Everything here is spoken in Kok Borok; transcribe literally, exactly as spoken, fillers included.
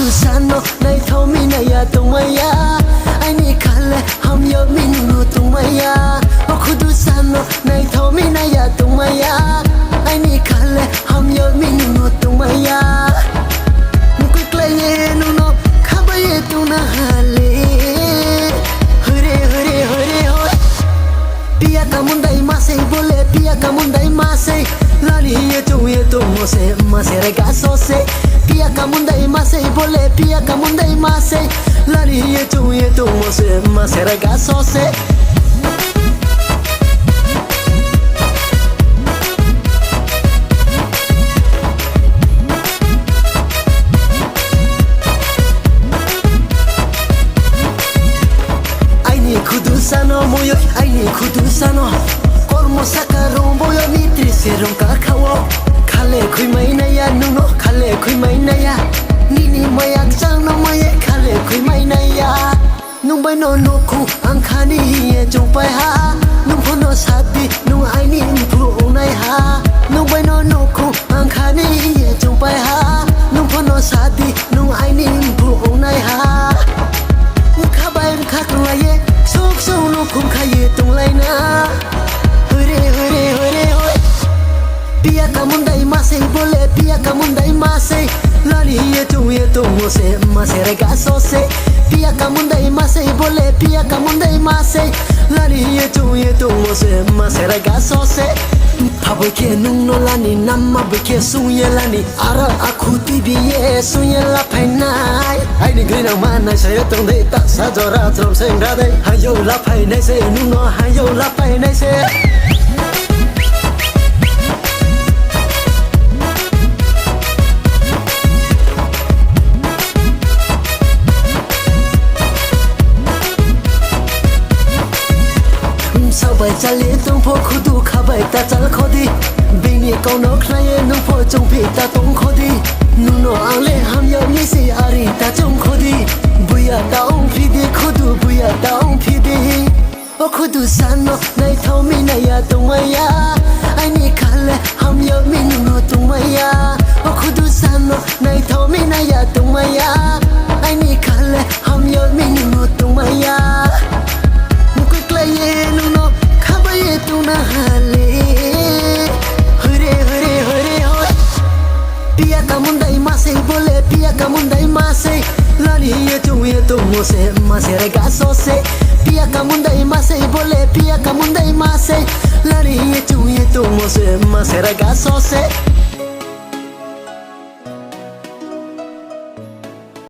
Sano naithokmi naiya tongmaya, aini khale hamyokmi nungno tongmaya. O khudu sano naithokmi naiya tongmaya, aini khale hamyokmi nungno tongmaya. Mukui klaiye nungno khabaiye tongna hale. Hore, hore, hore, hore. Piya kamundai masai bole, piya kamundai masai. Lani hiye chungye tongmo se, ma se rega so se. Piya kamundai masai bole, piya kamundai masai. Lani hiye chungye tongmo se, ma se rega so se. Aini khudu sano moyoi, aini khudu sano. Kormo saka romboyo ni trise rongka khao. Khale khoi mai naiya nungno, khale khoi mai naiya. Nini mayak changno maye khale khoi mai naiya. Nung bai no nukhu ang khani hiye chungpai ha. Nung phono sadi nung aini mphu ungnai ha. Nung bai no nukhu ang khani hiye chungpai ha. Nung phono sadi nung aini mphu ungnai ha. Wngkha bai wngkha kwlaiye sok sok no khum khaiye tonglaina. Hore, hore, hore, hoi. Piya kamundai masai bole, piya kamundai masai. Lani hiye chungye tongmo se, ma se rega so se. Piya kamundai masai bole, piya kamundai masai. Lani hiye chungye tongmo se, ma se rega so se. Phaboi khe nungno lani, namma boi khe sungye lani. Aro akhu twi biye sungye laphainai. Aini grinang manai sayo tongde, ta sa jora chrom seng rade. Hayo laphainai se, nungno hayo laphainai se. Sabai chali tongpho khudu khabai ta chal khodi. Bini kono khlaye nungpho chungphi ta tong khodi. Nuno angle hamya misi ari ta chong khodi. Buya ta ong phidi khudu buya ta ong phidi. O khudu sano naithokmi naiya tongmaya. Aini khale hamyokmi nungno tongmaya. O khudu sano naithokmi naiya tongmaya. Aini khale hamyokmi nungno tongmaya. Mukui klaiye nungno khabaiye tongna hale. Hore, hore, hore, hore. Piya kamundai masai bole, piya kamundai masai. Lani hiye chungye tongmo se, ma se rega so se. Piya kamundai masai bole, piya kamundai masai. Lani hiye chungye tongmo se, ma se rega so se.